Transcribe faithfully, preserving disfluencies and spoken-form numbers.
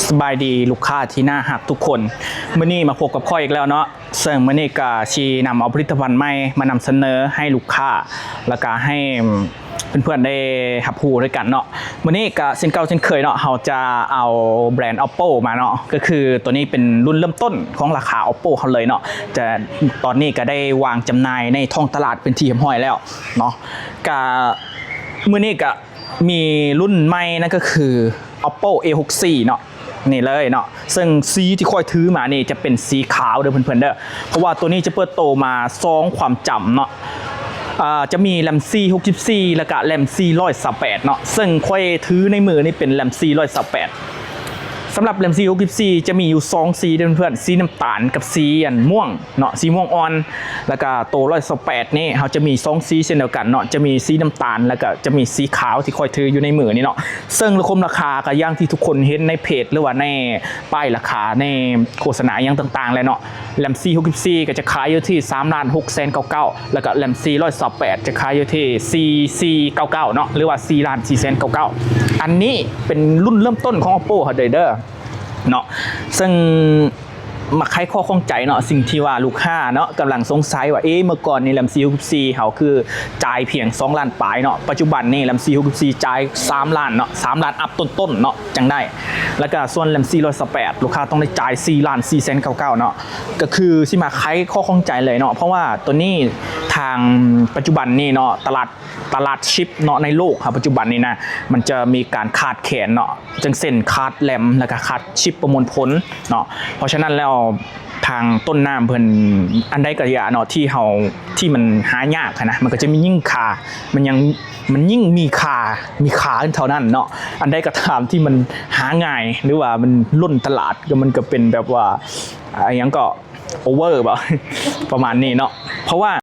สบายดีลูกค้าที่น่าฮักทุกคน มื้อนี้มาพบกับข้อยอีกแล้วเนาะ ซึ่งมื้อนี้ก็สินำเอาผลิตภัณฑ์ใหม่มานำเสนอให้ลูกค้า แล้วก็ให้เพื่อนๆได้รับรู้ด้วยกันเนาะ มื้อนี้ก็เช่นเก่าเช่นเคยเนาะ เราจะเอาแบรนด์ Oppo มาเนาะ ก็คือตัวนี้เป็นรุ่นเริ่มต้นของราคา Oppo เราเลยเนาะ จะตอนนี้ก็ได้วางจำหน่ายในท้องตลาดเป็นที่เรียบร้อยแล้วเนาะ ก็มื้อนี้ก็ มีรุ่นใหม่นั่นก็คือ Oppo A หกสี่เนาะ นี่เลยเนาะ ซึ่งสีที่ข้อยถือมานี่จะเป็นสีขาวเด้อเพื่อนๆเด้อ เพราะว่าตัวนี้จะเปิดโตมาสองความจำเนาะ อ่า จะมีแรมสี่ หกสิบสี่ แล้วก็แรมสี่ร้อยสามแปดเนาะ ซึ่งข้อยถือในมือนี่เป็นแรมสี่ร้อยสามแปด สำหรับแรมสี่ หกสิบสี่ จะมีอยู่สองสีเด้อเพื่อนๆ สีน้ำตาลกับสีอันม่วงเนาะ สีม่วงอ่อน แล้วก็โตร้อยสองแปดนี่เราจะมีสองสีเช่นเดียวกันเนาะ จะมีสีน้ำตาล แล้วก็จะมีสีขาวที่ข้อยถืออยู่ในมือนี่เนาะ ซึ่งราคมราคาก็อย่างที่ทุกคนเห็นในเพจ หรือว่าในป้ายราคาในโฆษณาอย่างต่างๆเลยเนาะ แรมสี่ หกสิบสี่ ก็จะขายอยู่ที่สามล้านหกแสนเก้าเก้า แล้วก็แรมสี่ร้อยสองแปดจะขายอยู่ที่สี่สี่เก้าเก้าเนาะ หรือว่าสี่ล้านสี่แสนเก้าเก้า อันนี้เป็นรุ่นเริ่มต้นของ Oppo เขาเด้อเนาะ ซึ่ง มาไขข้อข้องใจเนาะ สิ่งที่ว่าลูกค้าเนาะกำลังสงสัยว่า เอ๊ะ เมื่อก่อนนี่แรมสี่ หกสิบสี่ เขาคือจ่ายเพียงสองล้านปลายเนาะ ปัจจุบันนี่แรมสี่ หกสิบสี่ จ่ายสามล้านเนาะ สามล้านอัพต้นๆเนาะ จังได้ แล้วก็ส่วนแรมสี่ร้อยสองแปด ลูกค้าต้องได้จ่ายสี่ล้านสี่แสนเก้าเก้าเนาะ ก็คือสิมาไขข้อข้องใจเลยเนาะ เพราะว่าตัวนี้ทางปัจจุบันนี่เนาะ ตลาด ตลาดชิปเนาะในโลกครับ ปัจจุบันนี้นะ มันจะมีการขาดแคลนเนาะ จังเช่นขาดแรม แล้วก็ขาดชิปประมวลผลเนาะ เพราะฉะนั้นแล้วทางต้นน้ำเพิ่นอันใดก็อย่าเนาะ ที่เฮา ที่มันหายากหั้นนะ มันก็จะมียิ่งค่า มันยัง มันยิ่งมีค่า มีค่าเท่านั้นเนาะ อันใดก็ตามที่มันหาง่าย หรือว่ามันล้นตลาด ก็มันก็เป็นแบบว่า อ่า อหยังก็ over บ่ ประมาณนี้เนาะ เพราะว่า